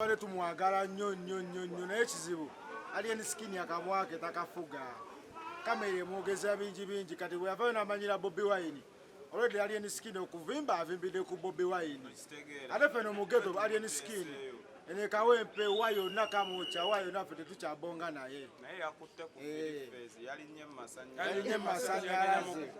Tubadde tumwagala nnyo nnyo nnyo nnyo, naye ekizibu Alien Skin akamwake takafuga, kamera emwogeza bingi bingi. Kati bwe yavayo n'amanyira Bobi Wine, already Alien Skin okuvimba avimbidde ku Bobi Wine. Ate ffe no mu ghetto, Alien Skin eno Kawempe wa yonna Kamwokya wa yonna, ffe tetukyabonga naye. Naye yakutte ku Phase, yalinnye mu Yalinye masanyalaze,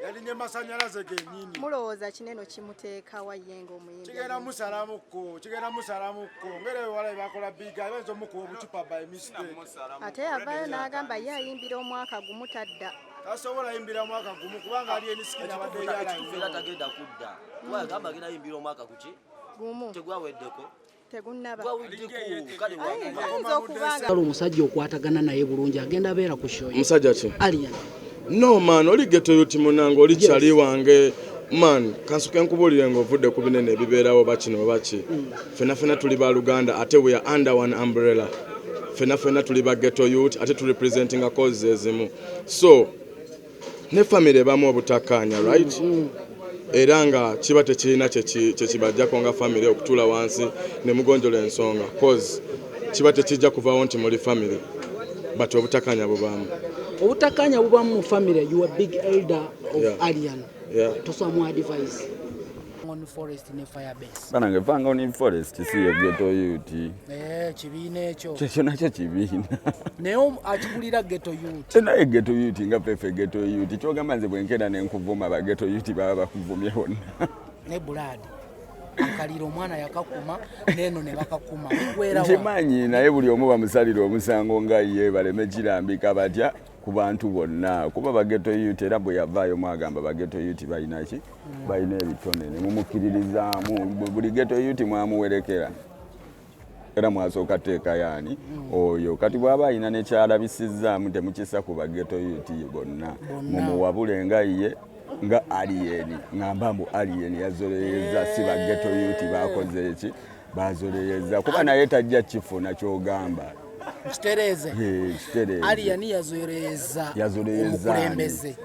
yalinye masanyalaze gennyini. Mulowooza kinene kimuteeka wa ye ng'omuyimbi? Kigenda musalamukko, kigenda musalamukko ngera ewala bakola biga bayinza omukuba obucupa by mistake. Ate yavaayo n'agamba ye ayimbira omwaka gumu, tadda. Tasobola yimbira mwaka gumu kubanga Alien Skin abadde yala Ekituufu era nnyo. Tagenda kudda kuba yagamba agenda yimbira omwaka kuki? Gumu. Tegwaweddeko. Tegunnaba. Gwaweddeko kale. Ayinza okuba nga Kale omusajja okwatagana naye bulungi, agenda abeera ku show ye. Musajja ki? Alien. No man, oli ghetto youth munange, oli kyali wange man. Kansoke nkubuulire ng'ovudde ku binene ebibeerawo oba kino oba ki, fena fena tuli baluganda, ate we are under one umbrella. Fena fena tuli ba ghetto youth, ate tu representinga causes ezimu, so ne family ebamu obutakkaanya, right? Era nga kiba tekirina kyekibajjako nga family okutuula wansi ne mugonjola ensonga, cause kiba tekijja kuvaawo nti muli family, but obutakkaanya bubaamu. Obutakkaanya bubamu mu family. You are big elder of Alien. Tosobola mu advice on Forest ne Firebase? Banange, Fangone Forest si ye ghetto youth. Eh, kibiina ekyo. Kyekyo nakyo kibiina. Naye akikulira ghetto youth. Naye ghetto youth nga fefe ghetto youth, kyogamba nze bwenkera nenkuvuma, ba ghetto youth baba bakuvumye bonna. Ne Blood akalira omwana yakakuma neno ne bakakuma, bigwerawa? Nkimanyi, naye buli omu bamusalira omusango nga ye, baleme kirambika batya ku bantu bonna, kuba ba ghetto youth era bwe yavaayo mwagamba ba ghetto youth balina ki, balina ebitone ne mumukkiririzaamu. Buli ghetto youth mwamuwerekera era mwasooka teeka yaani oyo. Kati bw'aba alina nekyalabisizzaamu, temukisa ku ba ghetto youth bonna. Mumuwabule nga ye nga Alien, ngamba mbu Alien yazoleyeza, si ba ghetto youth bakoze eki, bazoleyeza, kuba naye tajja kifuna kyogamba. Kitereeze. Eh, kitereeze. Alien yazolereza. Yazoleyeza ani? Omukulembeze.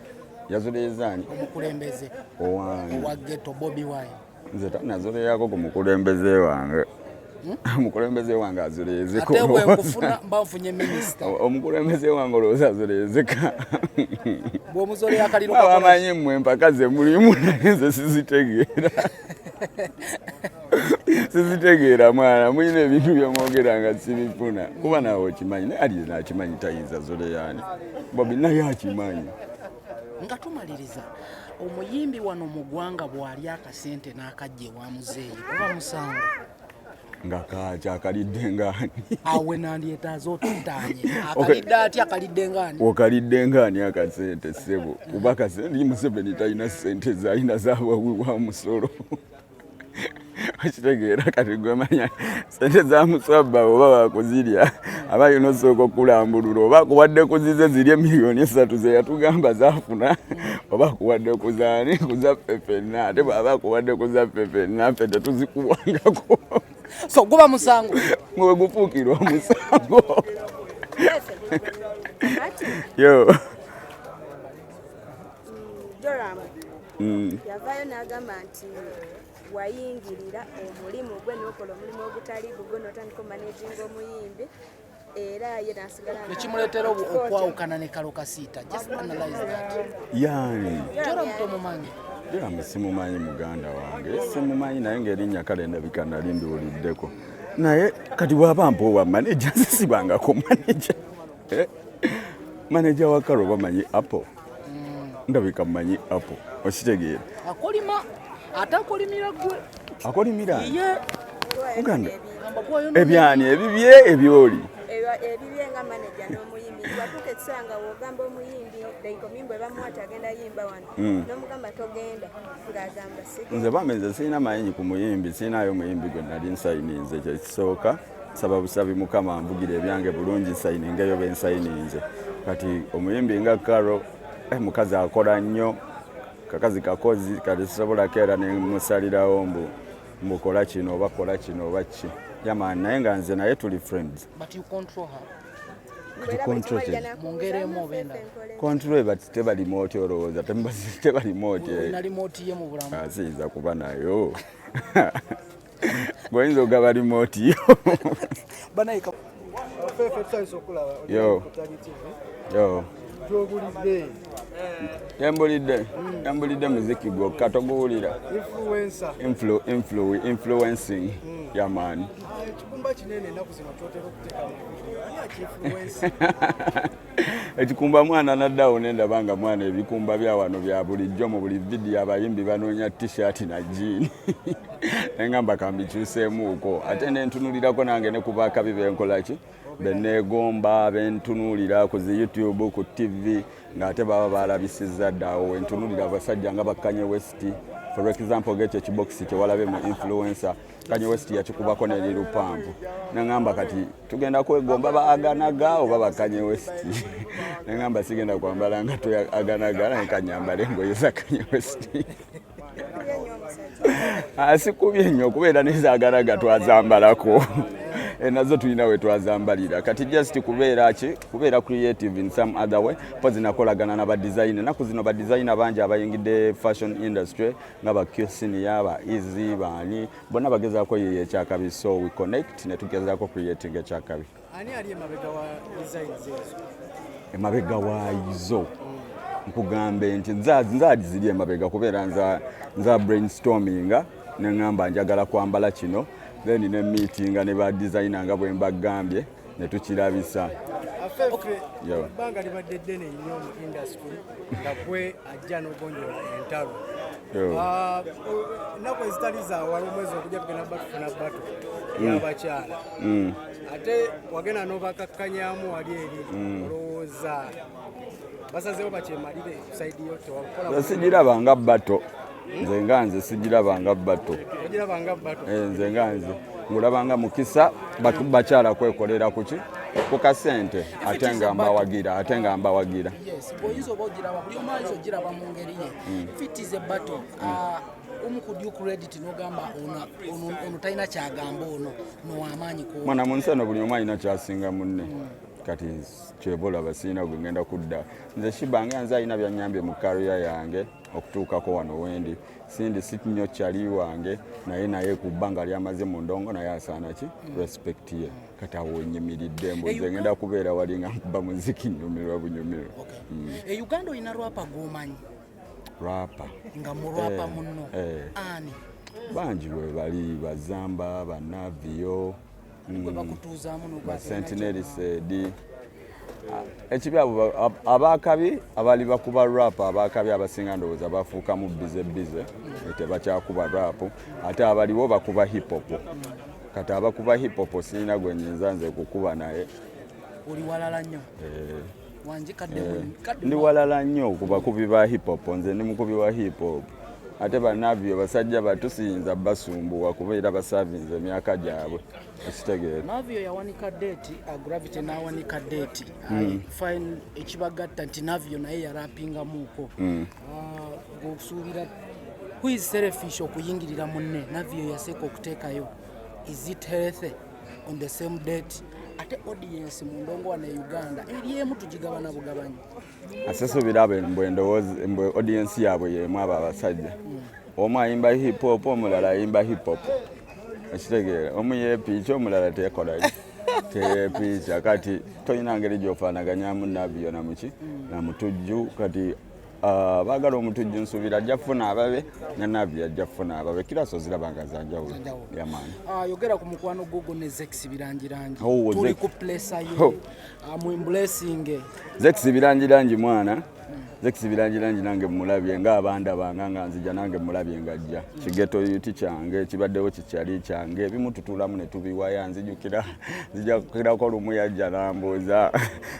Yazoleyeza ani? Omukulembeze. Owange? Owa ghetto, Bobi Wine. Nze tanazoleyako ku mukulembeze wange. Omukulembeze wange azoleyezeko? Ate bwenkufuna mba nfunye minisita. Omukulembeze wange olowooza azoleyezeka? Bw'omuzolera akaliro. Abamanyi mmwe empaka ze mulimu, naye nze sizitegeera, sizitegeera mwana. Mulina ebintu byemwogera nga sibifuna, kuba naawe okimanyi, naye ali nakimanyi tayinza zoleyaani Bobi, naye akimanyi. Nga tumaliriza, omuyimbi wano mu ggwanga bw'ali akasente n'akajja ewa muzeeyi, kuba musango? Nga kaki akalidde ngaani? Awe nandyetaaze otuttaanye. Akalidde atya? Akalidde ngaani? Okalidde ngaani akasente, ssebo? Kuba kasente, Museveni talina ssente zalina zabawi musolo, okitegeera? Kati gwemanya sente za muswabba oba bakuzirya, aba yina osooka okulambulula oba akuwadde kuzize ziri emiliyoni 3 ze yatugamba zafuna, oba akuwadde kuzaani, kuzaffe ffenna. Ate bw'aba akuwadde kuzaffe ffenna, ffe tetuzikuwangako. So guba musango? Ngwe gufuukirwa omusango. Yo. Joram yavaayo n'agamba nti wayingirira omulimu gwe n'okola omulimu ogutali gugwo, n'otandika omanaginga omuyimbi, era ye n'asigala nga- Nekimuleetera okwawukana ne Karole Kasita. Just analyze that. Yani? Joram tomumanyi? Joram simumanyi, muganda wange simumanyi, naye ngaerinnya kale ndabika nali ndiwuliddeko. Naye kati bw'aba mpa manager, sisibangako manager. Eh, manager wa Karole bamanyi Apple, ndabika mmanyi Apple, okitegeera? Akolima, ate akolimira gwe. Akolimira? Ye. Muganda. Gamba gwayo. Ebyani ebibye ebyoli? Ebibye nga manager n'omuyimbi, watuuka ekiseera nga wogamba omuyimbi, like omuyimbi bwe bamuwa ti agenda yimba wano, n'omugamba togenda, ng'agamba sigenda. Nze bambi, nze sirina mayinyi ku muyimbi, sirinayo muyimbi gwe nali nsayininze. Kyekisooka, nsaba busabi Mukama nvugira ebyange bulungi, nsayiningeyo bensayininze. Kati omuyimbi nga Karole, mukazi akola nnyo, kakazi kakozi, kati sisobolako era nemusalirawo mbu mbukola kino oba kola kino oba ki. Yamani, naye nga nze naye tuli friends. But you control her? Kati control ki? Mu ngeri emu oba endala. Control but teba remote, olowooza teba remote? Olina remote ye mu bulamu? Siyinza kuba nayo. Gwoyinza ogaba remote yo. Banayika. Fefe, tusanyusa okulaba. Yo. Yo. Gyobulidde? Yembulidde, yembulidde muziki gwokka toguwulira. Influencer. Influencing yamaani. Ekikumba kinene ennaku zino kyotera okuteeka mu video, ani akiinfluencer? Ekikumba mwana naddawo nendaba nga mwana ebikumba bya wano bya bulijjo. Mu buli vidiyo abayimbi banoonya T-shirt na jean, nengamba kambikyuseemuuko, ate nentunulirako nange ne ku bakabi benkolaki beneegomba bentunuulira ku zi YouTube, ku TV, ng'ate baba balabisizza dda. Awo wentunulira abasajja nga ba Kanye West, for example, gekyo ekibokisi kyewalabe mu Influencer, Kanye West yakikubako ne Lil Pump. Neŋŋamba kati tugenda kwegomba ba Aganaga oba ba Kanye West? Neŋŋamba sigenda kwambala nga Aganaga, naye kanyambale engoye za Kanye West. Asikubye nnyo okubeera nezaganaga twazambalako. Nazo tulina we twazambalira. Kati just kubeera ki, kubeera creative in some other way. Pozi nakolagana na badesigner. Ennaku zino badesigner bangi abayingidde fashion industry nga ba Qsenia, ba Easy, baani bonna bagezaako yiyo ekyakabi, so we connect ne tugezaako creating ekyakabi. Ani ali emabega wa designs ezo? Emabega waayizo nkugambe nti nzaadi ziri emabega kubeera nza brainstorminga, neŋŋamba njagala kwambala kino, then ne meetinga ne ba designer nga bwe mbagambye ne tukirabisa. Afefe, Yo. ebbanga libadde ddene nnyo mu industry nga gwe ajja n'ogonjola entalo. Yo. Ennaku ezitali zawala, omwezi okujja, tugenda ba tufuna battle y'abakyala, ate wagenda n'obakakkanyamu wali eri. Olowooza basazeewo bakyemalire side yo tewakola? Nze sigiraba nga battle, nze nga nze sigiraba nga battle. Ogiraba nga battle? Eh, nze nga nze ngulaba nga mukisa bakyala kwekolera kuki, ku kasente, ate nga mbawagira, ate nga mbawagira. Yes, bw'oyinza oba ogiraba, buli omu ayinza ogiraba mu ngeri ye. If it is a battle, omu could you credit n'ogamba ono talina kyagamba, ono nowamaanyi ku? Mwana, mu nsi eno buli omu alina kyasinga munne. Kati kyeva olaba sirina gwe ngenda kudda. Nze Sheebah nze alina byanyambye mu career yange okutuukako wano wendi. Sindi si nnyo kyali wange naye, naye ku bbanga lyamaze mu ndongo naye asaana ki respect ye. Kati awo wenyimiridde mbu nze ngenda kubeera wali nga nkuba muziki, nyumirwa bunyumirwa. E Uganda olina rapper gw'omanyi? Rapper? Nga mulwapa Eh, munno? eh. Ani? Bangi bwe bali, bazamba banavio. Gwe bakutuuzaamu? Ba Sentinel said ekibi abo abakabi abali bakuba rap, abakabi abasinga ndowooza bafuukamu busy busy, tebakyakuba rap, ate abaliwo bakuba hip hop. Kati abakuba hip hop sirina gwe nyinza nze kukuba naye. Oli walala nnyo. Eh, wangi kadde kadde. Ndi walala nnyo ku bakubi ba hip hop. Nze ndi mukubi wa hip hop, ate banavyo basajja batusiyinza basumbuwa kubeera basavinze emyaka gyabwe, ekitegeera. Navio yawanika date, Gravity n'awanika date. I find ekibagatta nti Navio naye yarapingamuuko. Gwosuubira who is selfish okuyingirira munne? Navio yaseeka okuteekayo, is it healthy on the same date? Ate audience mu ndongo wano e Uganda eri emu, tugigabana bugabanyi. Asasuubira abo mbwe ndowooza mbwe audience yaabwe yemu. Abo abasajja, omu ayimba hip hop, omulala ayimba hip hop, ekitegeera. Omu yeepiica, omulala tekola teyeepiica. Kati tolina ngeri gyofaanaganyamu Navio namuki namutujju. Kati baagala omutujju, nsuubira ajja kufuna ababe, ne Navio ajja kufuna ababe. Kiraso ziraba nga zanjawulo. Zanjawulo. Yamaani. Yogera ku mukwano gwo ne Zex Birangirangi. Oh, tuli Zex. ku pressure Oh. ye, mu embracing. Zex Birangirangi mwana, Zex Birangirangi nange mulabye ng'abandabanga nga nzija, nange mulabye ng'ajja. Kighetto youth kyange kibaddewo, kikyali kyange, ebimu tutuulamu ne tubiwaya. Nzijukira, nzijukirako lumu yajja nambuuza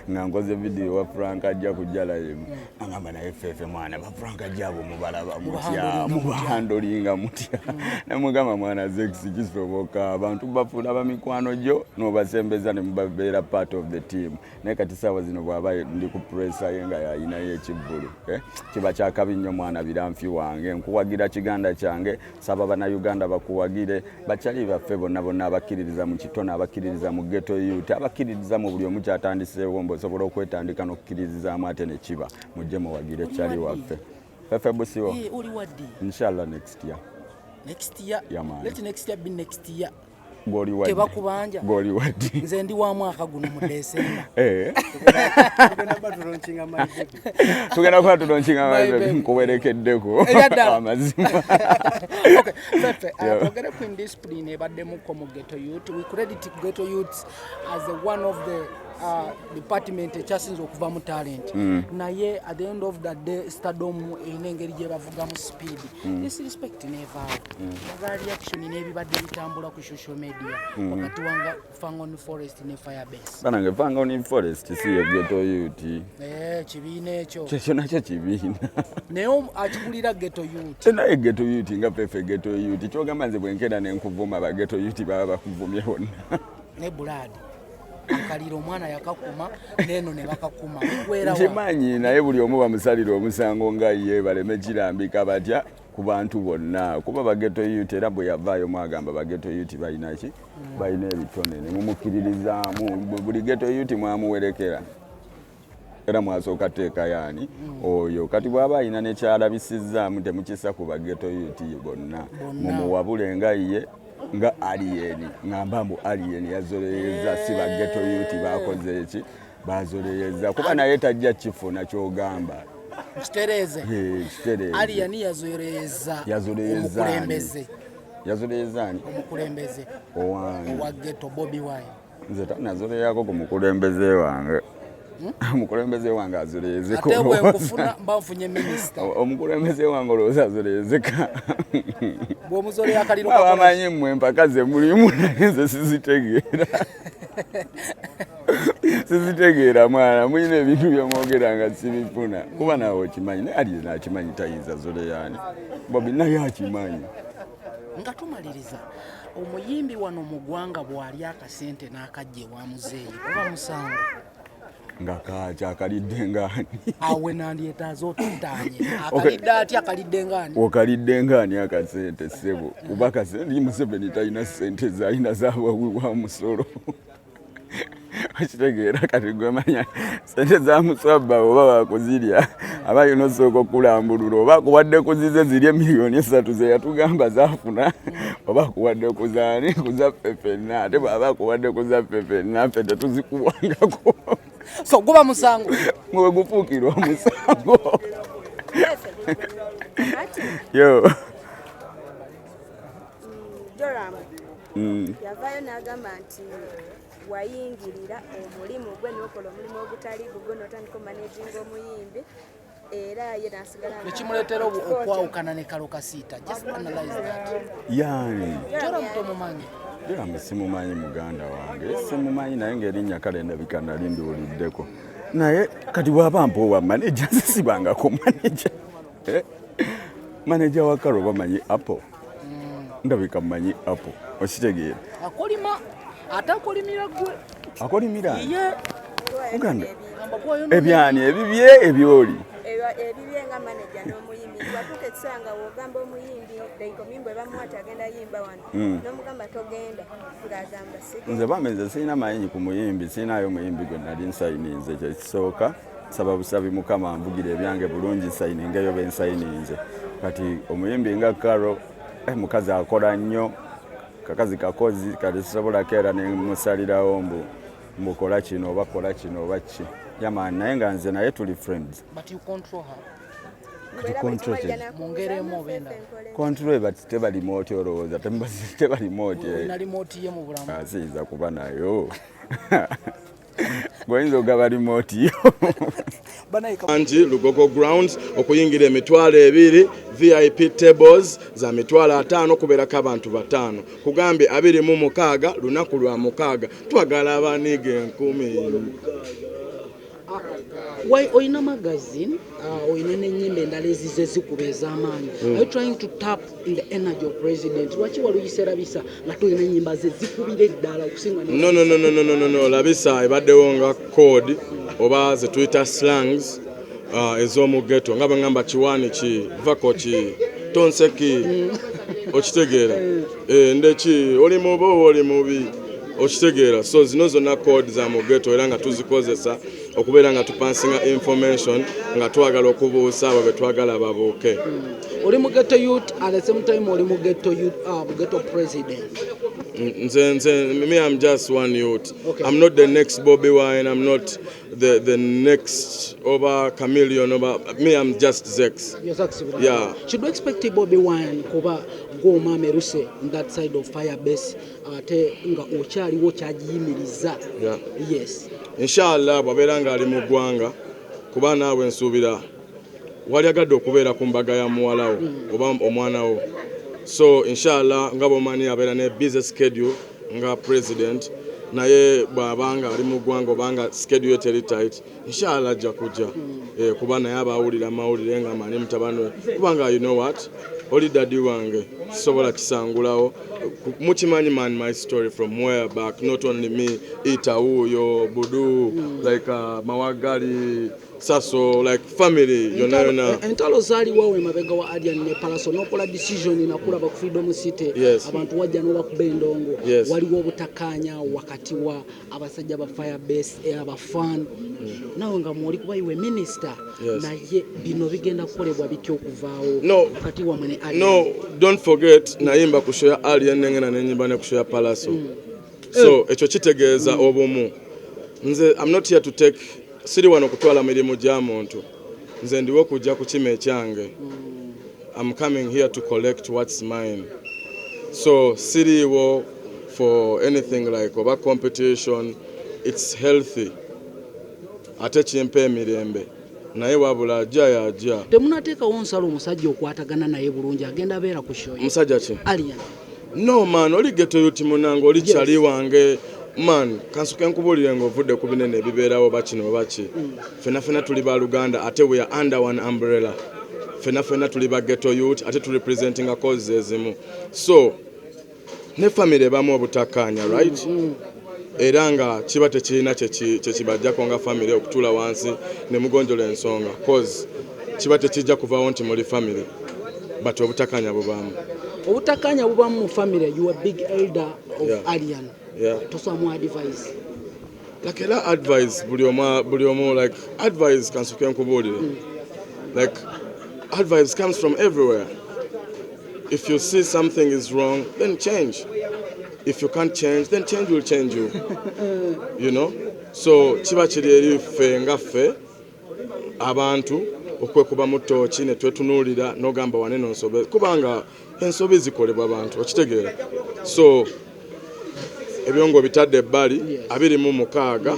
nga nkoze vidiyo wa Frank ajja kujja live, agamba naye Fefe mwana, ba Frank ajja abo mubalaba mutya, mubahandlinga mutya? Nemugamba mwana Zex, kisoboka abantu bafuula bamikwano gyo n'obasembeza ne mubabeera part of the team. Naye kati saawa zino bw'aba ndi ku pressure ye nga yayinayo ekivvulu, eh, kiba kyakabi nnyo. Mwana Biranfi wange, nkuwagira kiganda kyange, saba bannayuganda bakuwagire, bakyali baffe bonna bonna abakkiririza mu kitone, abakkiririza mu ghetto youth, abakkiririza mu buli omu kyatandiseewo, mbu osobola okwetandika n'okukkiririzaamu ate ne kiba. Mujje muwagire kyali waffe Fefe Busiwo. Eh, oli waddi? Inshallah next year. Next year. Yeah, man. Let next year be next year. Goli waddi. Tebakubanja. Goli waddi. Nze ndi wa mwaka guno mu December. Eh. Tugenda kuba tulaunchinga My Baby. Tugenda kuba tulaunchinga My My Baby. Baby. Nkuwerekeddeko. Ebyaddala. Amazima. Okay, Fefe, Yeah. twogere ku indiscipline ebaddemuko mu ghetto youth. We credit ghetto youths as a one of the department ekyasinze okuva mu talent. Naye at the end of the day, stardom erina engeri gye bavugamu speed. Disrespect nevaawo. Ova reaction n'ebibadde bitambula ku social media wakati wanga Fangone Forest ne Firebase. Banange, Fangone Forest si ye ghetto youth. Eh, kibiina ekyo. Kyekyo nakyo kibiina. Naye akikulira ghetto youth. Naye ghetto youth nga Fefe ghetto youth. Kyogamba nze bwenkera ne nkuvuma, ba ghetto youth baba bakuvumye bonna. Ne Blood akalira omwana yakakuma neno ne bakakuma. Bigwera wa? Nkimanyi, naye buli omu bamusalira omusango nga ye, baleme kirambika batya ku bantu bonna, kuba ba ghetto youth era bwe yavaayo mwagamba ba ghetto youth balina ki, balina ebitone ne mumukkiririzaamu. Buli ghetto youth mwamuwerekera era mwasooka teeka yaani oyo. Kati bw'aba alina nekyalabisizzaamu, temukisa ku ba ghetto youth bonna. Bonna. Mumuwabule nga ye nga Alien, ngamba mbu Alien yazoleyeza, si ba ghetto youth bakoze eki, bazoleyeza, kuba naye tajja kifuna kyogamba. Kitereeze. Eh, kitereeze. Alien yazoleeza Yazoleyeza ani? omukulembeze. Yazoleyeza ani? Omukulembeze. Owange? Owa ghetto, Bobi Wine. Nze tanazoleyako ku mukulembeze wange. Omukulembeze wange azoleyezeko? Ate bwenkufuna mba nfunye minisita. Omukulembeze wange olowooza azoleyezeka? Bw'omuzolera akaliro. Abamanyi mmwe empaka ze mulimu, naye nze sizitegeera, sizitegeera mwana. Mulina ebintu byemwogera nga sibifuna, kuba naawe okimanyi, naye ali nakimanyi tayinza zoleyaani Bobi, naye akimanyi. Nga tumaliriza, omuyimbi wano mu ggwanga bw'ali akasente n'akajja ewa muzeeyi, kuba musango? Nga kaki akalidde ngaani? Awe nandyetaaza otuttaanye. Akalidde atya? Akalidde ngaani? Okalidde ngaani akasente, ssebo? Kuba kasente, Museveni talina ssente zalina zabawi wa musolo, okitegeera? Kati gwemanya sente za muswabba oba bakuzirya, aba alina osooka okulambulula oba akuwadde kuzize ziri emiliyoni 3 ze yatugamba zafuna, oba akuwadde kuzaani, kuzaffe ffenna. Ate bw'aba akuwadde kuzaffe ffenna, ffe tetuzikuwangako. So guba musango? Mwe gufuukirwa omusango. Kati yo. Joram yavaayo n'agamba nti wayingirira omulimu gwe n'okola omulimu ogutali gugwo n'otandika omanaginga omuyimbi, era ye n'asigala nga- Nekimuleetera okwawukana ne Karole Kasita. Just analyze that. Yani? Joram tomumanyi? Joram simumanyi, muganda wange, simumanyi, naye ng'erinnya kale ndabika nali ndiwuliddeko. Naye kati bw'aba mpa manager, nze sibangako manager. Eh, manager wa Karole bamanyi Apple, ndabika mmanyi Apple, okitegeera? Akolima, ate akolimira gwe. Akolimira? Ye. Muganda. Gamba gwayo. Ebyani ebibye ebyoli? Ebibye nga manager n'omuyimbi, watuuka ekiseera nga wogamba omuyimbi like omuyimbi bwe bamuwa ti agenda yimba wano, n'omugamba togenda, ng'agamba sigenda. Nze bambi, nze sirina mayingi ku muyimbi, sirinayo muyimbi gwe nali nsayininze. Kyekisooka, nsaba busabi Mukama nvugira ebyange bulungi, nsayiningeyo bensayininze. Kati omuyimbi nga Karole, mukazi akola nnyo, kakazi kakozi, kati sisobola keera nemusalirawo mbu mbukola kino oba kola kino oba ki. Yamani, naye nga nze naye tuli friends. But you control her? Kati control ki? Mu ngeri emu oba endala. Control, but teba remote. Olowooza teba remote? Olina remote ye mu bulamu? Ah, siyinza kuba nayo. Gwoyinza ogaba remote yo? Anti Lugogo Grounds, okuyingira 20,000, VIP tables za 50,000, kubeerako abantu bataano. Kugambye 26, lunaku lwa mukaaga, twagala abaniga 1000. Why oyina magazine, oyina n'ennyimba endala ezize zikuba ez'amaanyi. Are you trying to tap in the energy of president? Lwaki waluyise Labisa nga tulina ennyimba ze zikubira eddala okusinga No, no, no, no, no, no, no, no. Labisa ebaddewo nga code oba ze tuyita slangs ez'omu ghetto, nga bwe ngamba kiwaani ki vako ki tonseki, okitegeera? Eh, ndeki oli mubi oba oli mubi. Okitegeera? So zino zonna code za mu ghetto, era nga tuzikozesa okubeera nga tupasinga information, nga twagala okubuusa abo be twagala babuuke. Oli mu ghetto youth, at the same time oli mu ghetto youth, ghetto president. Nze me, I'm just one youth. I'm not the next Bobby Wine, I'm not the next oba Chameleon oba me, I'm just Zex. You're Zex. Yeah. Should we expect Bobby Wine, kuba gw'omwami eruse in that side of Firebase, ate nga okyaliwo kyagiyimiriza? Yeah. Yes. Inshallah, bw'abeera ng'ali mu ggwanga, kuba naawe nsuubira wali agadde okubeera ku mbaga ya muwala wo oba omwana wo. So inshallah, nga bw'omanyi, abeera ne busy schedule nga president, naye bw'aba nga ali mu ggwanga obanga schedule ye teri tight, inshallah ajja kujja. Kuba naye aba awulira amawulire nga amanyi mutabani we, kubanga you know what, oli daddy wange, sisobola kisangulawo. Mukimanyi man, my story from where back, not only me, ita wuuyo budu, like Mawagali, Saso, like family yonna yonna. Entalo zaaliwo emabega wa Alien ne Palaso, nokola decision nakulaba ku Freedom City. Abantu wajja n'obakuba endongo. Waliwo obutakkaanya wakati wa abasajja ba Firebase, abafan, nawe nga mwoli, kuba iwe minisita. Naye bino bigenda kukolebwa bitya okuvaawo No. wakati wamwe ne Alien? No, don't forget, nayimba ku show ya Alien, nengenda nenyimba ne ku show ya Palaso, so ekyo kitegeeza obumu. Nze I'm not here to take, siri wano kutwala mirimu gya muntu. Nze ndiwo kujja kukima ekyange. I'm coming here to collect what's mine, so siriiwo for anything like oba competition. It's healthy, ate kimpa emirembe, naye wabula ajja yajja. Temunateekawo nsalo omusajja okwatagana naye bulungi, agenda abeera ku show? Musajja ki? Alien. No man, oli ghetto youth munange, oli kyali wange man. Kansoke nkubuulire ng'ovudde ku binene ebibeerawo, oba kino oba ki, fena fena tuli baluganda, ate we are under one umbrella. Fena fena tuli ba ghetto youth, ate tuli representinga causes ezimu. So ne family ebamu obutakkaanya, right? Era nga kiba tekirina kyekibajjako nga family okutuula wansi ne mugonjola ensonga, cause kiba tekijja kuvaawo nti muli family, but obutakkaanya bubaamu. Obutakkaanya bubamu mu family. You are big elder of Alien. Toswamu advice? Like era advice buli omu, buli omu, like advice, kansoke nkubuulire, like advice comes from everywhere. If you see something is wrong, then change. If you can't change, then change will change you, you know. So kiba kiri eri ffe nga ffe abantu okwekuba tooki ne twetunuulira n'ogamba wanene nsobe, kubanga ensobi zikolebwa abantu, okitegeera? So ebyo ng'obitadde ebbali, 26,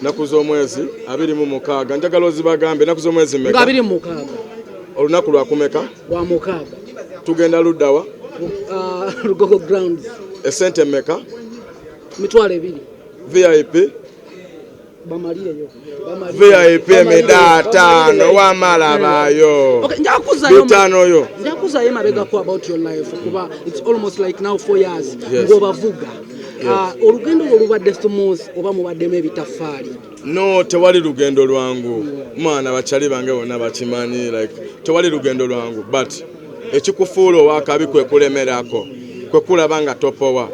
naku z'omwezi 26, njagala ozibagambe, ennaku z'omwezi Nga mmeka? 26. Olunaku lwakumeka? Lwa mukaaga. Tugenda luddawa? Lugogo Grounds. Esente mmeka? 20,000. VIP? Bamalireyo. Bamalireyo. VIP emida 5, wamalabayo. Okay, njakuzayo. Bitaano yo. Njakuzayo emabegako about your life, kuba it's almost like now 4 years ng'obavuga. Ah, olugendo lwo lubadde smooth oba mubaddemu ebitafaali? No, tewali lugendo lwangu mwana, bakyali bange bonna bakimanyi, like tewali lugendo lwangu, but ekikufuula owakabi kwe kulemerako, kwe kulaba nga topowa.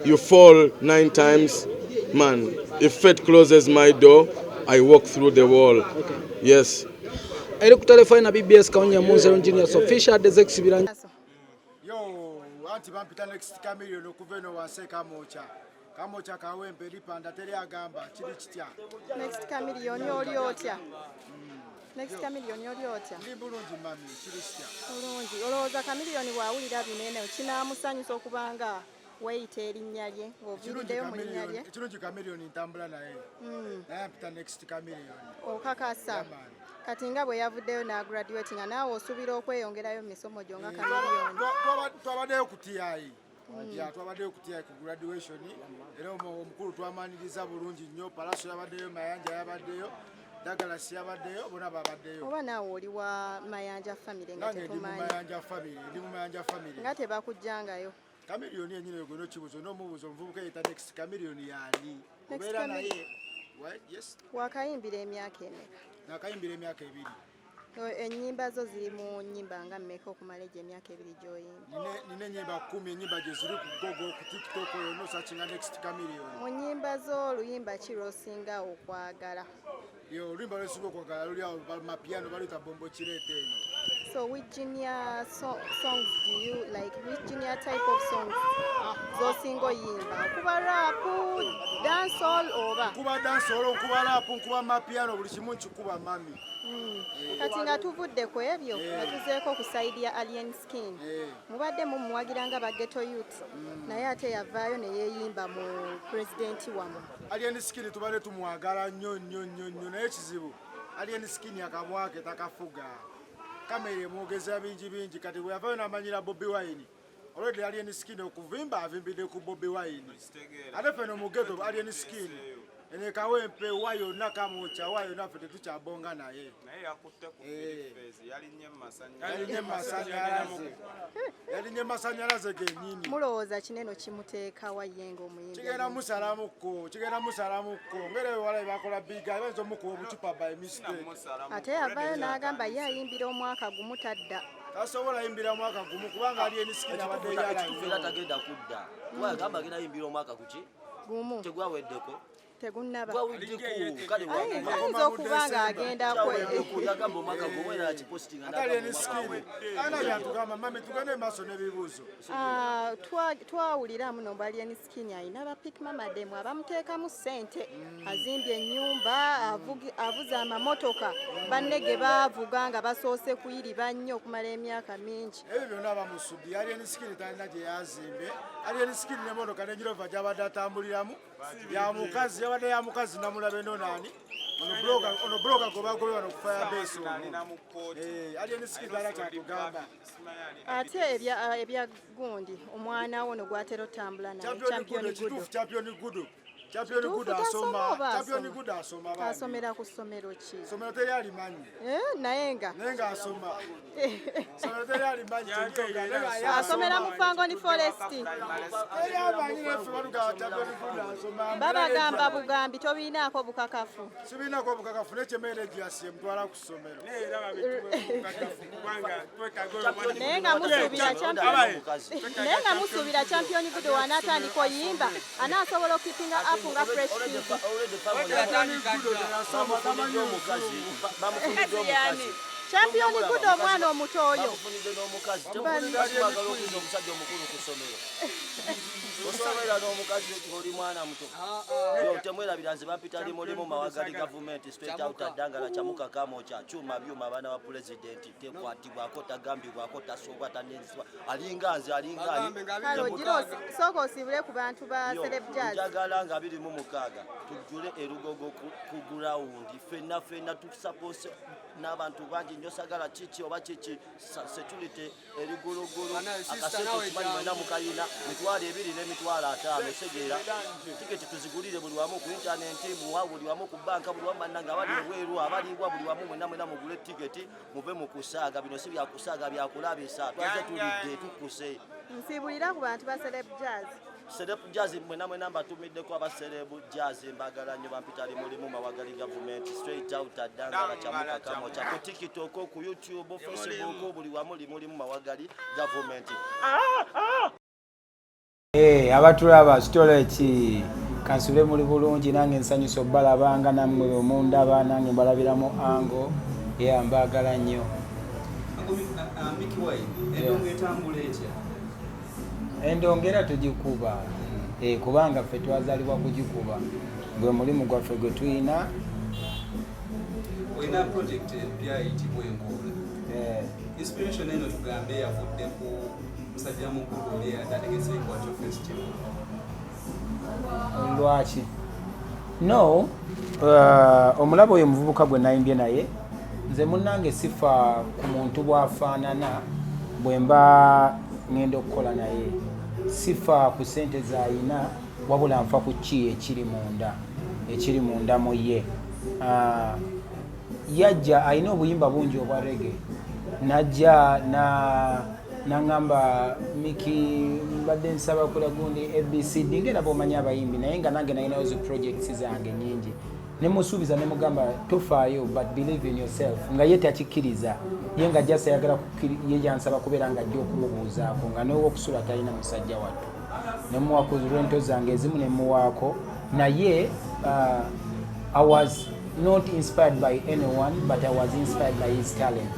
You fall nine times, man. If fate closes my door, I walk through the wall. Yes. Eri ku telefone na BBS Kawunya Munzero Engineers Official Dezex Birangi. Yo, anti bampita Next Chameleon, okuva eno wansi e Kamwokya, Kamwokya Kawempe, eripanda teri agamba kiri kitya. Next Chameleon, oli otya? Next Chameleon, oli otya? Ndi bulungi mami, kiri kitya? Bulungi. Olowooza Chameleon bw'awulira binene kinaamusanyusa okubanga weeyita erinnya lye, ng'oviiriddeyo mu linnya lye? Ekirungi Chameleon ntambula naye, naye ampita Next Chameleon. Okakasa? Yeah, man. Kati nga bwe yavuddeyo n'agraduate, nga naawe osuubira okweyongerayo mu misomo gyo nga Chameleon? Twabaddeyo ku TI ya, twabaddeyo ku TI ku graduation, era omukulu twamaniriza bulungi nnyo. Palaso yabaddeyo, Mayanja yabaddeyo, Douglas yabaddeyo, bonna babaddeyo. Oba naawe oli wa Mayanja family nga Nange ndi mu tetumanyi? Mayanja family, ndi mu Mayanja family. Nga tebakugjangayo? Chameleon yenyini oyo gwena okibuuzo n'omubuuzo omuvubuka yeta Next Chameleon yaani? Next Obeera Chameleon. naye. What? Yes. Wakayimbira emyaka emeka? Nakayimbira emyaka 2. Ennyimba zo ziri mu nnyimba nga mmeka okumala egyo emyaka 2 gy'oyimba? Nina ennyimba 10, ennyimba gye ziri ku Google, ku TikTok, yonna osearchinga Next Chameleon. Mu nnyimba zo oluyimba ki lw'osinga okwagala? Yo, oluyimba lwesinga okwagala luli awo mapiano, baluyita Bombo Kireeta eno. So which junior songs do you like? Which junior type of songs z'osinga oyimba? Okuba rap, dancehall oba? Nkuba dancehall, nkuba rap, nkuba mapiano, buli kimu nkikuba, mami. Kati nga tuvudde ku ebyo, nga tuzeeko ku side ya Alien Skin, mubadde mumuwagira nga ba ghetto youth, naye ate yavaayo ne yeeyimba mu pulezidenti wammwe. Alien Skin tubadde tumwagala nnyo nnyo nnyo nnyo, naye ekizibu Alien Skin akamwa ke takafuga, kamera emwogeza bingi bingi. Kati bwe yavayo n'amanyira Bobi Wine, already Alien Skin okuvimba avimbidde ku Bobi Wine, ate feno mu ghetto Alien Skin ene Kawempe wa yonna, Kamwokya wa yonna, ffe tetukyabonga naye. Naye yakutte ku Phase, yalinnye mu Yalinye masanyalaze, yalinye masanyalaze gennyini. Mulowooza kineno kimuteekawa ye ng'omuyimbi? Kigenda musalamukko, kigenda musalamukko ngere wala bakola biga bayinza omukuba obucupa by mistake. Ate yavaayo n'agamba ye ayimbira omwaka gumu, tadda. Tasobola yimbira mwaka gumu kubanga Alien Skin abadde yala. Ekituufu era tagenda kudda, kuba yagamba agenda yimbira omwaka kuki? Gumu. Tegwaweddeko. Tegunnaba. Gwaweddeko kale. Ayinza okuba ng'agenda Gwaweddeko, yagamba omwaka gumu era yakipositinga. Ate Alien Skin ana byatugamba. Mami, tugende maaso n'ebibuuzo. Ah, twawulira muno mbu Alien Skin alina ba pick mamademu abamuteekamu ssente, azimbye ennyumba, avuze amamotoka banne ge baavuga nga basoose kuyiriba nnyo okumala emyaka mingi. Ebyo byonna bamusuddi. Alien Skin talina gye yazimbe. Alien Skin n'emotoka ne Range Rover gyabadde atambuliramu ya mukazi, yabadde ya mukazi. Namulaba eno naani ono blogger gwe bagobye wano ku Firebase ono. Alina mu kkooti. Alien Skin talina kyatugamba. Ate ebya gundi omwana wo no gwatera otambula naye? Champion Champion Gudo. Gudo. Kituufu, Champion Gudo, Champion Kituufu Gudo tasoma asoma. oba Champion asoma? Gudo asoma bambi. Asomera ku ssomero ki? Somero teri alimanyi. Eh, naye nga Naye ng'asoma, somero teri alimanyi. Asomera mu Fangone Forest. Teri amanyi, naffe batugamba Champion Gudo asoma. Babagamba bugambi, tobiinaako bukakafu. Sibiinako obukakafu, nekyemere gyasi emutwala ku ssomero. Naye nga musuubira Champion Gudo wanaatandika oyimba anaasobola okipinga up nga Fresh Kid? Bamufunidde omukazi. Champion Gudo omwana omuto oyo. Bamufunidde n'omukazi. Temwagala okuza omusajja omukulu ku ssomero, osobola n'omukazi ng'oli mwana muto. Yo, temwerabira nze bampita Limulimu Mawagali, gavumenti straight out addangala Kyamuka Kamokya kyuma byuma, abaana ba pulezidenti tekwatibwako, tagambibwako, tasobwa, tanenzibwa, alinga nze, alinga ani. Kale ogira sooka osiibule ku bantu ba Yo, Celeb Jazz. Njagala nga 26 tujjule erugogo ku ground, ffenna ffenna tusapose n'abantu bangi nnyo. Sagala kiki oba kiki, security erigulugulu, akasente kimanyi mwena mukayina, 20,000 n'50,000. Segeera tiketi tuzigulire buli wamu ku intaneti, muwa buli wamu ku banka, buli wamu. Bannange abali ebweru, abaliwa buli wamu, mwena mwena mugule tiketi, muve mu kusaaga. Bino si byakusaaga, byakulabisa. Twaze tulidde, tukuse. Nsiibulira ku bantu ba Celeb Jazz. Celeb Jazz mwena mwena mbatumiddeko. Aba Celeb Jazz mbagala nnyo. Bampita Limulimu Mawagali, gavumenti straight out addangala Kyamuka Kamokya, ku TikTok, ku YouTube, Facebook, buli wamu Limulimu Mawagali, gavumenti. Eh, abatulaba kitole ki, kansube muli bulungi. Nange nsanyusa obbalabanga nammwe bwe mundaba, nange mbalabiramu ango ya mbaagala nnyo. Mikie Wine, endongo etambula etya? Endongo era tugikuba. Eh, kubanga ffe twazaalibwa kugikuba, gwe mulimu gwaffe gwe tuyina. Olina project empya eyitibwa Enkoola. Eh, Inspiration eno tugambe yavudde ku musajja mukulu oli eyatategese Ekwatyo Festival? Lwaki no, omulaba oyo omuvubuka gwe nayimbye naye, nze munnange sifa ku muntu bw'afaanana. Bwe mba ŋŋenda okukola naye, sifa ku ssente z'ayina, wabula nfa ku ki ekiri munda, ekiri munda mu ye. Yajja alina obuyimba bungi obwa reggae, najja na naŋŋamba, "Mikie, mbadde nsaba kola gundi ABCD," ngera bw'omanyi abayimbi, naye nga nange nalinayo zi projects zange nyingi. Nemusuubiza, nemugamba tofaayo, but believe in yourself. Nga ye takikkiriza, ye nga just ayagala ye yansaba kubeera nga ajja okumubuuzaako, nga nowokusula talina musajja wattu. Nemuwako rento zange ezimu, nemuwaako. Naye I was not inspired by anyone, but I was inspired by his talent,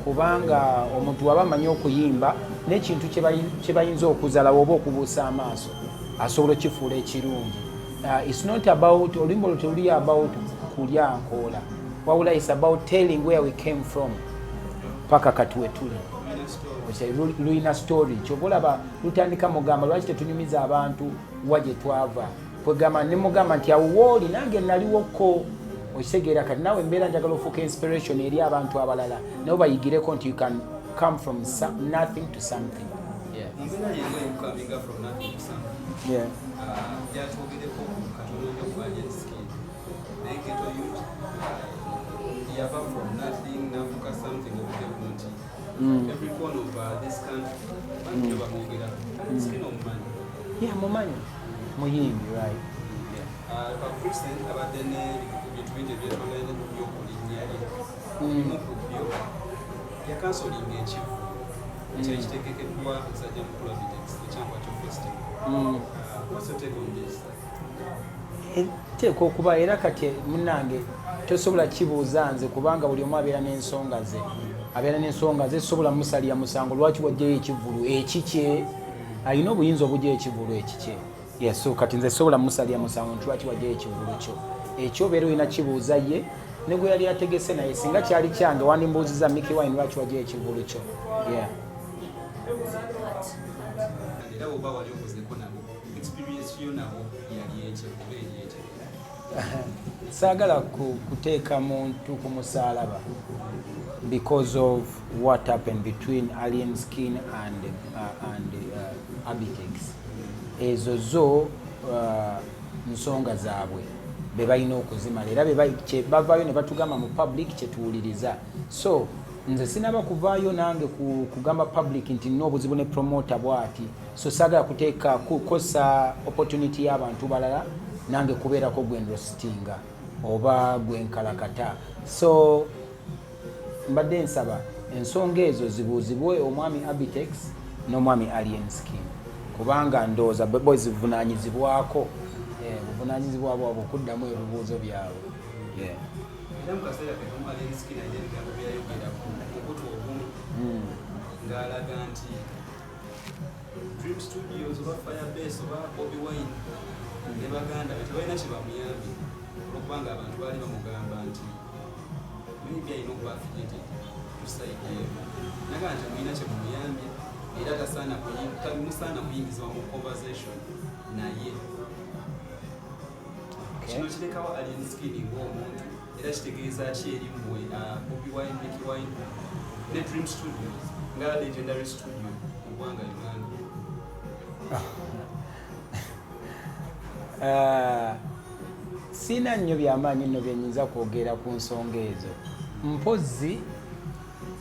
kubanga omuntu waba amanyi okuyimba n'ekintu kye bayinza okuzalawo oba okubuusa amaaso, asobola okifuula ekirungi. It's not about oluyimba olwo, teluli about kulya nkoola, wabula it's about telling where we came from paka kati wetuli. Lulina story. Kyova olaba lutandika mugamba, lwaki tetunyumiza abantu wa gye twava? Kwegamba nemugamba nti awo wooli nange naliwoko, okitegeera? Kati naawe embeera njagala ofuuka inspiration eri abantu abalala, nabo bayigireko nti you can come from nothing to something. Yeah. Mu mbeera yemu eyokucominga from nothing to something, byatwogereko katono nnyo ku Alien Skin, naye ghetto youth yava from nothing nafuuka something obudde buno nti every corner of this country bantu mm. bamwogera. Alien Skin omumanyi? Yeah, mumanyi, muyimbi, right? Yeah. Recent abadde n'ebintu bingi ebyetolere byokulinnya lye. Ebimu ku byo, yacancelinga ekivvulu ekyali kitegekeddwa musajja mukulu Abitex, eKyankwacho Festival. What's your take on this? Teeka okuba era kati munange tosobola kibuuza nze, kubanga buli omu abeera n'ensonga ze, abeera n'ensonga ze. Sobola musalira musango lwaki wajjayo ekivvulu ekikye. Alina obuyinza obujja ekivvulu ekikye. Yes, so kati nze sobola musalira musango nti lwaki wajjayo ekivvulu kyo. Ekyo obeera olina kibuuza ye ne gwe yali ategese. Naye singa kyali kyange, wandimbuuziza, Mickey Wine, lwaki wajjayo ekivvulu kyo? Yeah. Era oba wali okozeko nabo, experience yo nabo yali etya oba eri etya? Saagala kuteeka muntu ku musaalaba because of what happened between Alien Skin and Abitex. Ezo zo nsonga zaabwe be balina okuzimala, era bavaayo ne batugamba mu public kyetuwuliriza. So nze sinaba kuvaayo nange kugamba public nti nina obuzibu ne promoter bwati. So saagala kuteeka kukosa opportunity y'abantu balala nange kubeerako gwe nroastinga oba gwe nkalakata. So mbadde nsaba ensonga ezo zibuuzibwe omwami Abitex n'omwami Alien Skin, kubanga ndowooza bo zivunaanyizibwako, buvunaanyizibwa bwabwe okuddamu ebibuuzo byabwe. Yeah. Era mu kaseera katono Alien Skin alina ebigambo byayogera ku mukutu ogumu ng'alaga nti Dream Studios oba Firebase oba Bobi Wine ne baganda be tebalina kye bamuyambye, olwokubanga abantu baali bamugamba nti maybe alina okuba affiliated to side emu. Naga nti mulina kye mumuyambye, era tamusaana kuyingizibwa mu conversation naye. Kino kirekawo Alien Skin ng'omuntu, era kitegeeza ki eri mmwe, Bobi Wine, Mickey Wine ne Dream Studios nga legendary studio mu ggwanga Uganda? Siina nnyo byamaanyi nno byenyinza kwogera ku nsonga ezo. Mpozzi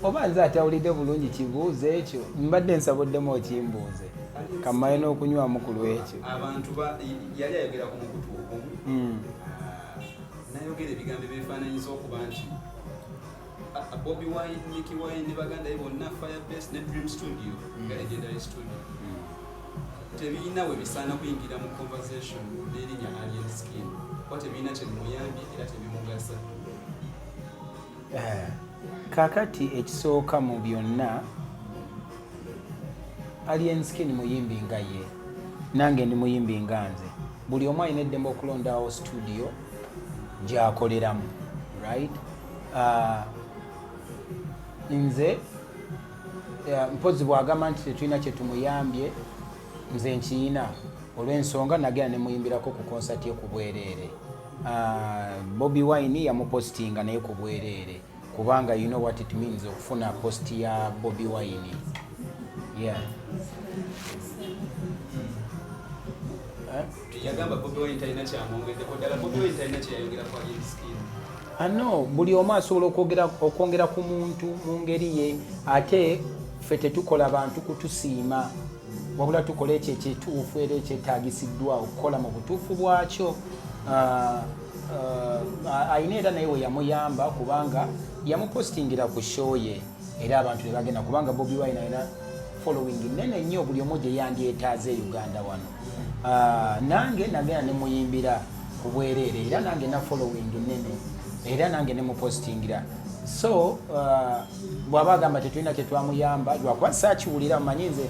oba nze atawulidde bulungi kibuuzo ekyo, mbadde nsabuddemu okimbuuze kammaye n'okunywamu ku lwekyo. Abantu yali ayogera ku mukutu ogumu, nayogera ebigambo ebyefaananyiza okuba nti Bobi Wine, Mickey Wine ne baganda be bonna, Firebase ne Dream Studio nga legendary studio, tebirina we bisaana kuyingira mu conversation n'erinnya Alien Skin, kuba tebirina kyemuyambye era tebimugasa. Kaakati ekisooka mu byonna, Alien Skin muyimbi nga ye, nange ndi muyimbi nga nze. Buli omu alina eddembe okulondawo studio gy'akoleramu, right? Nze mpozi bw'agamba nti tetulina kye tumuyambye, nze nkiyina olw'ensonga nagenda ne muyimbirako ku konsati ye ku bwereere. Bobi Wine yamupostinga naye ku bwereere, kubanga you know what it means okufuna post ya Bobi Wine. Yeah. Eh? Yagamba Bobi Wine talina kyamwongeddeko. Ddala Bobi Wine talina kyeyayongera ku Alien Skin? Ano buli omu asobola okwongera ku muntu mu ngeri ye. Ate ffe tetukola bantu kutusiima, wabula tukola ekyo ekituufu era ekyetagisiddwa okukola mu butuufu bwakyo. Ah, Ayina era naye we yamuyamba, kubanga yamupostingira ku show ye era abantu ne bagenda, kubanga Bobi Wine alina following nene nnyo, buli omu gye yandyetaaze e Uganda wano. Nange nagenda nemuyimbira ku bwereere, era nange na following nene, era nange nemupostingira. So bw'aba agamba tetulina kyetwamuyamba, lwakuba saakiwulira. Manyi nze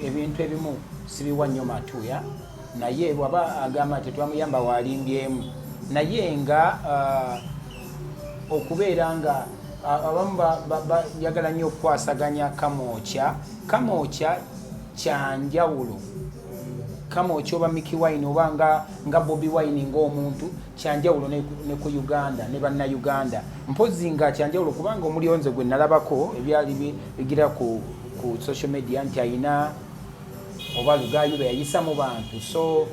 ebintu ebimu sibiwa nnyo matuya, naye bw'aba agamba tetwamuyamba, waalimbyemu. Naye nga okubeera nga abamu bayagala nnyo okukwasaganya Kamwokya, Kamwokya kyanjawulo. Kamwokya oba Mikie Wine oba nga Bobi Wine ng'omuntu kyanjawulo ne ku Uganda ne Bannayuganda. Mpozi nga kyanjawulo kubanga omulyonze gwe nalabako ebyali bigira ku social media nti ayina oba lugaayu be yayisa mu bantu. So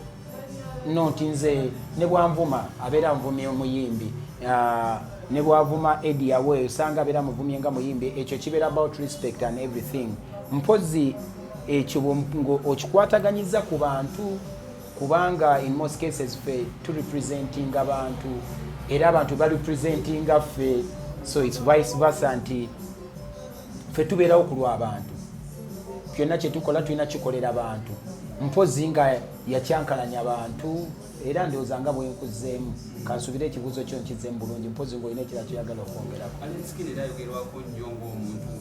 no, nti nze ne bwanvuma abeera nvumye omuyimbi. Ne bwavuma Eddy Yawe, osanga abeera muvumye nga muyimbi. Ekyo kibeera about respect and everything. Mpozi ekyo okikwataganyiza ku bantu, kubanga in most cases ffe turepresentinga bantu era abantu barepresentinga ffe, so it's vice versa, nti ffe tubeerawo ku lw'abantu. Kyonna kyetukola tulina kikolera bantu, mpozi nga yakyankalanya bantu. Era ndowooza nga bwenkuzeemu, kansubire ekibuuzo kyo nkizzeemu bulungi, mpozi ng'olina ekirala kyoyagala okwongerako. Alien Skin era ayogerwako nnyo ng'omuntu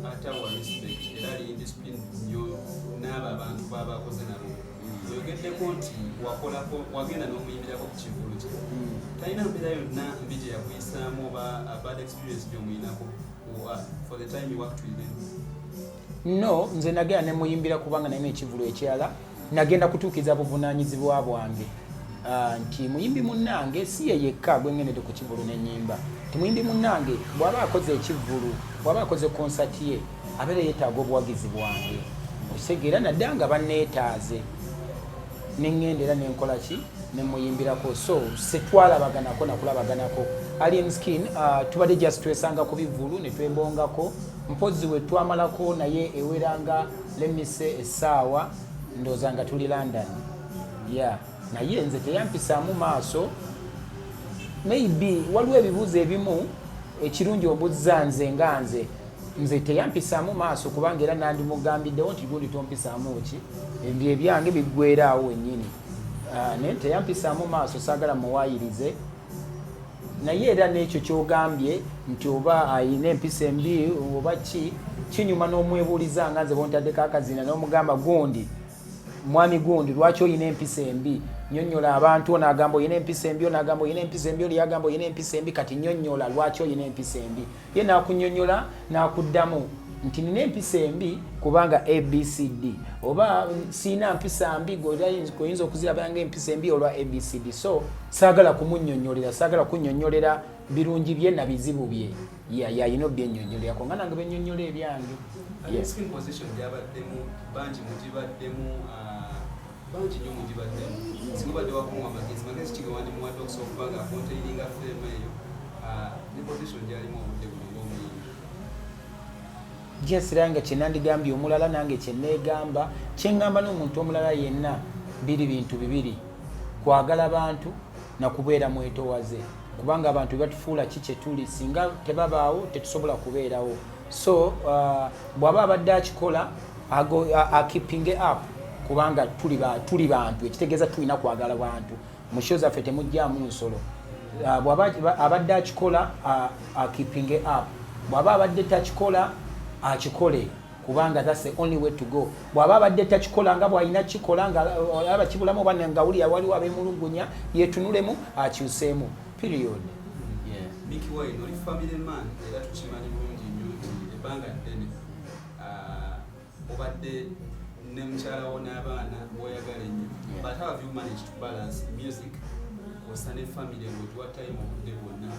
atawa respect, era ali indiscipline nnyo n'abo abantu baba akoze nabo. Oyogeddeko nti wakolako, wagenda n'omuyimbirako ku kivulu kye. Talina mbeera yonna mbi gye yakuyisaamu oba a bad experience gy'omuyinako for the time you worked with him? No, nze nagenda nemuyimbira kubanga nalina ekivulu ekirala, nagenda kutuukiriza buvunaanyizibwa bwange. Nti muyimbi munnange, si ye yekka gwengendedde ku kivulu nenyimba, nti muyimbi munnange bw'aba akoze ekivulu, bw'aba akoze konsati ye, abeera yeetaaga obuwagizi bwange, okitegeera? Nadda nga banneetaaze, neŋŋenda era nenkola ki, nemuyimbirako. So setwalabaganako nakulabaganako Alien Skin. Tubadde just twesanga ku bivulu ne twebongako. Mpozi we twamalako naye eweranga lemise essaawa, ndowooza nga tuli London, yeah. Naye nze teyampisaamu maaso. Maybe waliwo ebibuuzo ebimu ekirungi obuzza nze nga nze teyampisaamu maaso, kubanga era nandimugambiddewo nti gundi tompisaamu ki, ebyo ebyange biggweraawo wennyini. Naye teyampisaamu maaso, saagala muwaayirize. Naye era n'ekyo kyogambye nti oba ayina empisa embi oba ki, kinyuma n'omwebuuliza nga nze bontaddeko akazina n'omugamba, gundi, mwami gundi, lwaki oyina empisa embi? Nyonyola abantu. Ono agamba oyina empisa embi, ono agamba oyina empisa embi, oli agamba oyina empisa embi. Kati nyonyola lwaki oyina empisa embi. Ye nakunyonyola nakuddamu nti nina empisa embi kubanga ABCD, oba siina mpisa mbi, oyinza okuziraba nga empisa embi olwa ABCD. So saagala kumunyonyolera, saagala kunyonyolera birungi bye na bizibu bye. Yayina obyenyonyolerako nga nange benyonyola ebyange. Yes. Position gyabaddemu bangi mugibaddemu, bangi nnyo mugibaddemu. Singa obadde wakumuwa amagezi, magezi ki gewandimuwadde okusobola okuba nga akontaininga fame eyo ne position gyalimu obudde buno ng'omuyimbi? Jasira nga kyenandigambye omulala, nange kyeneegamba, kyeŋŋamba n'omuntu omulala yenna, biri bintu bibiri: kwagala bantu nakubeera mwetowaze, kubanga abantu batufuula ki kyetuli. Singa tebabaawo tetusobola kubeerawo. So bw'aba abadde akikola, akeepinge up, kubanga tuli bantu, ekitegeeza tulina kwagala bantu. Mu show zaffe temugyamu nsolo. Bw'aba abadde akikola, akeepinge up. Bw'aba abadde takikola, akikole, kubanga that's the only way to go. Bw'aba abadde takikola nga bw'alina kikola, nga alaba kibulamu oba nga wulira waliwo abeemulugunya, yeetunulemu akyuseemu, period, yeah. Mikie Wine, oli family man, era tukimanyi bulungi nnyo nti ebbanga ddene obadde ne mukyala wo n'abaana b'oyagala ennyo. But how have you managed to balance music osa ne family ng'ogiwa time obudde bwonna?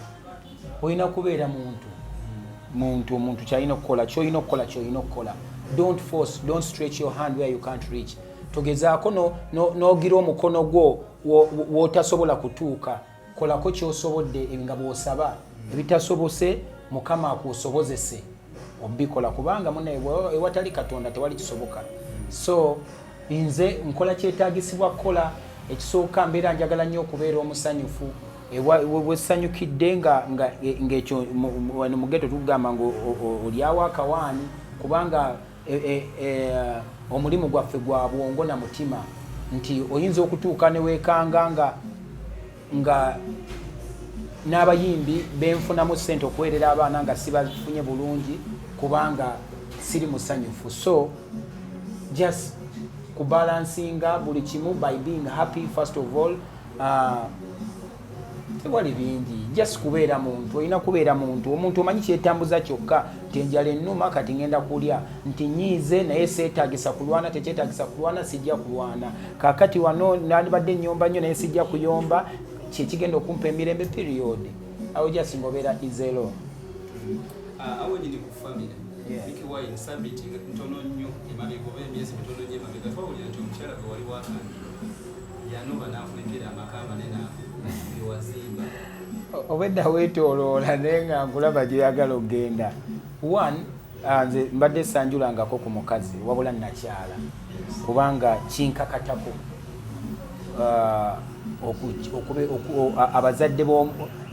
Olina kubeera muntu omuntu kyalina okukola, kyolina okukola, kyolina okukola. Don't force, don't stretch your hand where you can't reach. Togezaako n'ogira omukono gwo w'otasobola kutuuka. Kolako kyosobodde nga bw'osaba, ebitasobose Mukama akusobozese obikola, kubanga munaye ewatali Katonda tewali kisoboka. So nze nkola kyetagisibwa kukola. Ekisooka, mbeera njagala nnyo okubeera omusanyufu. Wesanyukidde nga ekyo wano mu ghetto tugamba nga olyawo akawaani, kubanga omulimu gwaffe gwa bwongo na mutima, nti oyinza okutuuka ne weekanga nga n'abayimbi benfunamu ssente okuweerera abaana nga sibafunye bulungi kubanga siri musanyufu. So just kubalansinga buli kimu by being happy first of all. Tewali bingi, just kubeera muntu. Olina kubeera muntu. Omuntu omanyi kyetambuza kyokka nti enjala ennuma, kati ngenda kulya, nti nyiize naye seetagisa kulwana, tekyetagisa kulwana, sijja kulwana. Kakati wano nandibadde nyomba nnyo naye sijja kuyomba, kyekigenda okumpa emirembe, period. Awo just ngobeera izelo. Awo nyini ku family. Mikie Wine, sabiti ntono nnyo emabega oba emyezi mitono nnyo emabega, twawulira nti omukyala gwe wali wakangira yanoba n'akulekera amaka amanene ago gewazimba. Obwedda weetooloola naye nga nkulaba gyoyagala okugenda. One, nze mbadde sanjulangako ku mukazi wabula nakyala, kubanga kinkakatako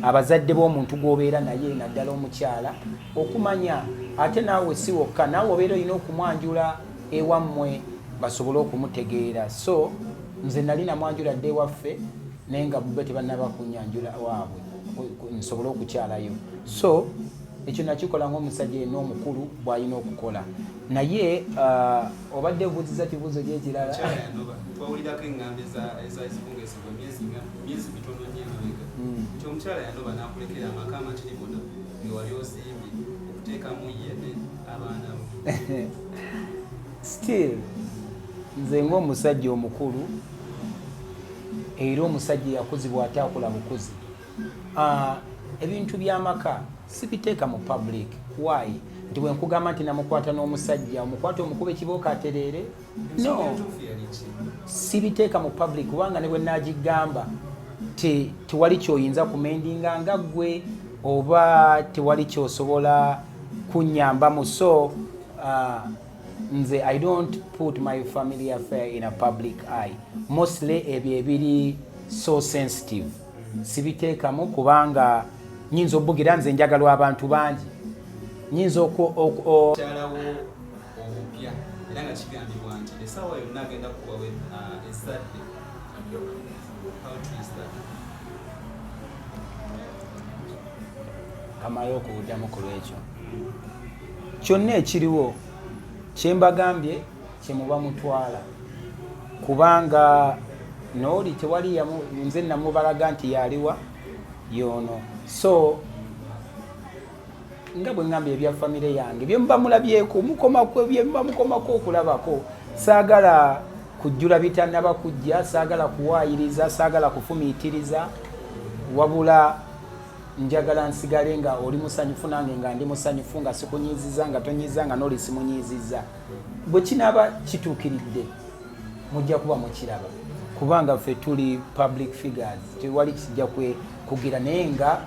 abazadde b'omuntu gw'obeera naye, naddala omukyala, okumanya. Ate naawe si wokka, naawe obeera olina okumwanjula ewammwe basobole okumutegeera. So nze nali namwanjula dde ewaffe, naye nga bube tebannaba kunyanjula waabwe nsobole okukyalayo. So ekyo nakikola ngaomusajja yenna omukulu bw'alina okukola. Naye obadde obuuziza kibuuzo gyekirala. Omukyala yanoba, twawulirako eŋŋambo ezibungesebwa emyezi mitono nnyo emabega nti omukyala yanoba n'akulekera amaka amatiribona ge wali ozimbye okuteekamu ye ne abaana bo. Still nze ng'omusajja omukulu, era omusajja eyakuzibwa ate akula bukuzi, ebintu by'amaka sibiteeka mu public. Why? Nti bwe nkugamba nti namukwata n'omusajja, omukwata omukuba ekibooko atereere? No, entuufu yali ki? Sibiteeka mu public kubanga ne bwe nagigamba tewali kyoyinza kumendinga nga ggwe, oba tewali kyosobola kunyambamu. So nze I don't put my family affair in a public eye. Mostly ebyo ebiri so sensitive sibiteekamu, kubanga nyinza obugira nze njagalwa abantu bangi, nyinza Mukyalawo omupya, era nga kigambibwa nti essaawa yonna agenda kubawe ezzadde. How true is that? Kamale okuwuddamu ku lwekyo kyonna ekiriwo kyembagambye kyemuba mutwala, kubanga nooli tewali nze namubalaga nti yaliwa yono. So nga bwe ŋŋambye, ebya famire yange byemuba mulabyeko mukomako, byemuba mukomako okulabako. Saagala kujjula bitannaba kujja, saagala kuwaayiriza, saagala kufumiitiriza, wabula njagala nsigale nga oli musanyufu nange nga ndi musanyufu, nga sikunyiiziza, nga tonyiiza, nga n'oli simunyiiziza. Bwe kinaaba kituukiridde mujja kuba mukiraba, kubanga ffe tuli public figures, tewali kijja kugira. Naye nga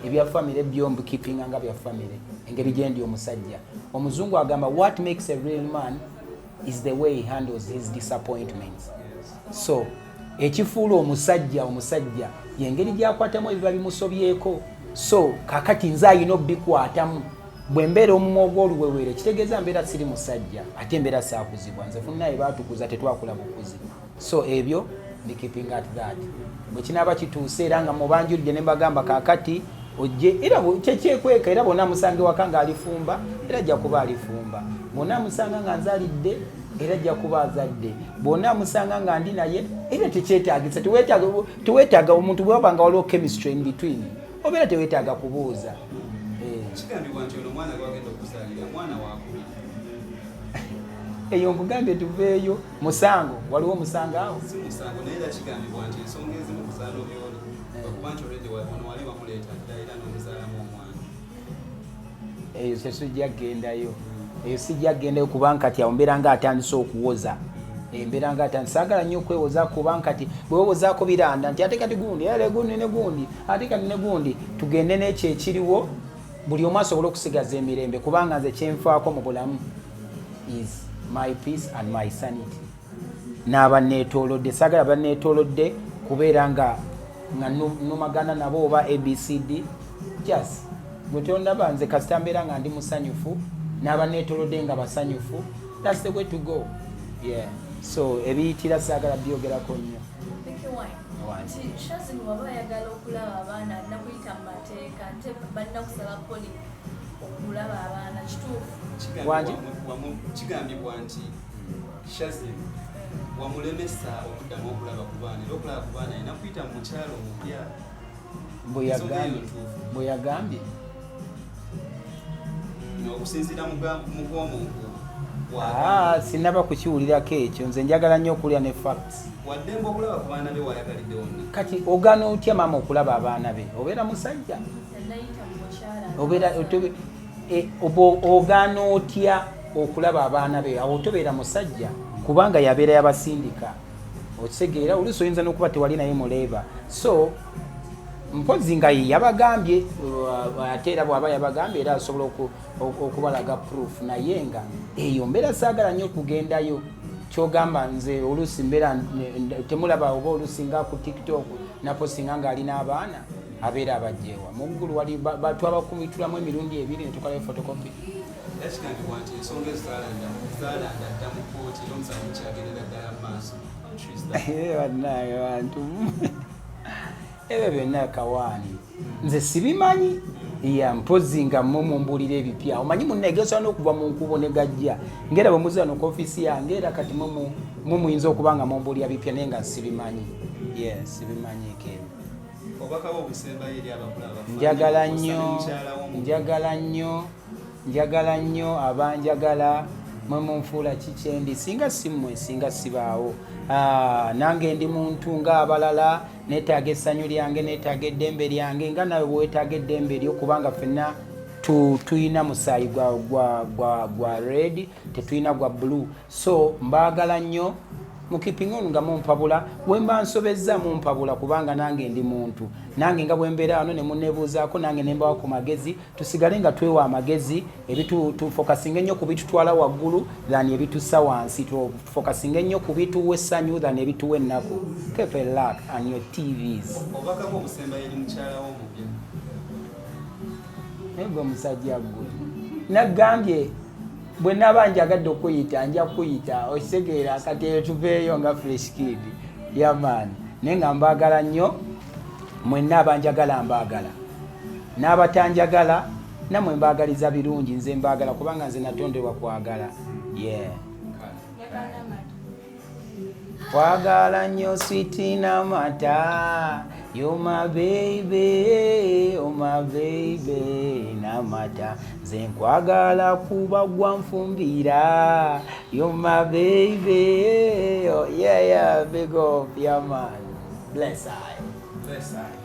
ebya famire byo mbikeepinga nga bya famire, engeri gyendi omusajja. Omuzungu agamba, "What makes a real man is the way he handles his disappointments." So ekifuula omusajja omusajja yengeri gyakwatamu ebiba bimusobyeko. So kakati nze ayina obikwatamu. Bwe mbeera omumwa ogw'oluweweere, kitegeeza mbeera siri musajja, ate mbeera saakuzibwa. Nze funnaye baatukuza, tetwakula bukuzi. So ebyo ndi keeping at that. Bwe kinaaba kituuse era nga mubanjulidde ne mbagamba kakati ojje, era kyekyekweka, era bwonna musange waka ng'alifumba, era ajja kuba alifumba. Bwonna musanga nga nzalidde, era ajja kuba azadde. Bwonna musanga nga ndi naye, era tekyetagisa. Teweetaaga omuntu bwewaba nga waliwo chemistry in between, obeera teweetaaga kubuuza. Kigambibwa nti ono omwana gwagenda okuzaalira mwana wakubiri. Eyo nkugambye tuveeyo. Musango, waliwo omusango awo? Si musango, naye era kigambibwa nti ensonga ezimu kuzaala obyoli okuba nti olwedde ono wali wamuleeta dda era n'omuzaalamu omwana. Eyo sesijja kugendayo, eyo sijja kugendayo, kubanga kati awo mbeera nga atandise okuwoza. Embeera nga atandise, saagala nnyo okwewozaako, kubanga kati bwewowozaako biranda nti ate kati gundi ere gundi ne gundi, ate kati ne gundi. Tugende n'ekyo ekiriwo, buli omu asobole okusigaza emirembe, kubanga nze kyenfaako mu bulamu is my peace and my sanity n'abanneetoolodde. Saagala banneetoolodde kubeera nga Nga numagana nabo oba ABCD, just gwe tondaba nze, kasita mbeera nga ndi musanyufu n'abaneetolodde nga basanyufu, that's the way to go, yeah. So ebiyitira saagala byogerako nnyo. Mikie Wine, Wine. nti Shazin waba ayagala okulaba abaana alina kuyita mu mateeka, nte balina kusaba poli okulaba abaana, kituufu? Wangi? Kigambibwa nti Shazin wamulemesa okuddamu okulaba ku baana, era okulaba ku baana alina kuyita mu mukyalo omupya. Bwe Ensonga eyo yagambye? ntuufu? Bwe yagambye? Okusinziira mu gw'omuntu. Ah, sinaba kukiwulirako ekyo. Nze njagala nnyo okulya ne facts. Waddembe okulaba ku baana be wayagalidde wonna. Kati ogaana otya maama okulaba abaana be? Obeera musajja. Nayita mu mukyala. Obeera oba ogaana otya okulaba abaana be? Awo tobeera musajja, kubanga yabeera yabasindika. Okitegeera? Oluusi oyinza n'okuba tewali naye muleeba, so mpozi nga ye yabagambye, ate era bw'aba yabagambye era asobola okubalaga proof. Naye nga eyo mbeera saagala nnyo kugendayo. Kyogamba nze oluusi mbeera temulaba, oba oluusi nga ku TikTok napostinga ng'alina abaana, abeera abajjeewa muggulu wali twabakumitulamu emirundi ebiri ne tukolayo photocopy. Era kigambibwa nti ensonga ezo zalanda dda mu kkooti, era omusango gukyagendera ddala mu maaso. How true is that? Bannange bantu, ebyo byonna kawaani, nze sibimanyi. Ya, mpozi nga mmwe mumbuulira ebipya. Omanyi munne gesobola n'okuva mu nkubo ne gajja ngera bwe muzi wano ku ofiisi yange, era kati mwe muyinza okuba nga mumbuulira bipya, naye nga sibimanyi. Ye sibimanyiiko ebyo. Obubaka bwo obusembayo eri abakulaba? Njagala nnyo, njagala nnyo, njagala nnyo abanjagala. Mwe munfuula kikyendi, singa si mmwe singa sibaawo. Ah, nange ndi muntu ng'abalala, neetaaga essanyu lyange, neetaaga eddembe lyange nga nawe bweweetaaga eddembe lyo, kubanga ffenna tuyina musaayi gwa red, tetulina gwa blue. So mbaagala nnyo, mukeeping on nga mumpabula wemba nsobezza, mumpabula, kubanga nange ndi muntu. Nange nga bwembeera wano ne muneebuuzaako, nange ne mbawa ku magezi, tusigale nga twewa amagezi. Tufocusinga ennyo ku bitutwala waggulu than ebitussa wansi, tufocusinga ennyo ku bituwa essanyu than ebituwa ennaku. Keep a luck on your TVs. Obubaka bwo obusembayo eri mukyala wo omupya? Naye gwe musajja gwe, nagambye bwe naba njagadde okuyita nja kuyita, okitegeera? Kati eyo tuveeyo nga Fresh Kid yamaani, naye nga mbaagala nnyo mwenna abanjagala, mbaagala n'abatanjagala nammwe mbaagaliza birungi. Nze mbaagala kubanga nze natondebwa kwagala, yeah. Kwagala nnyo, sweet Namata. You my baby, oh my baby Namata. Nze nkwagala kuba gwa nfumbira. You my baby, oh yeah yeah, big up, yeah man. Bless I. Bless I.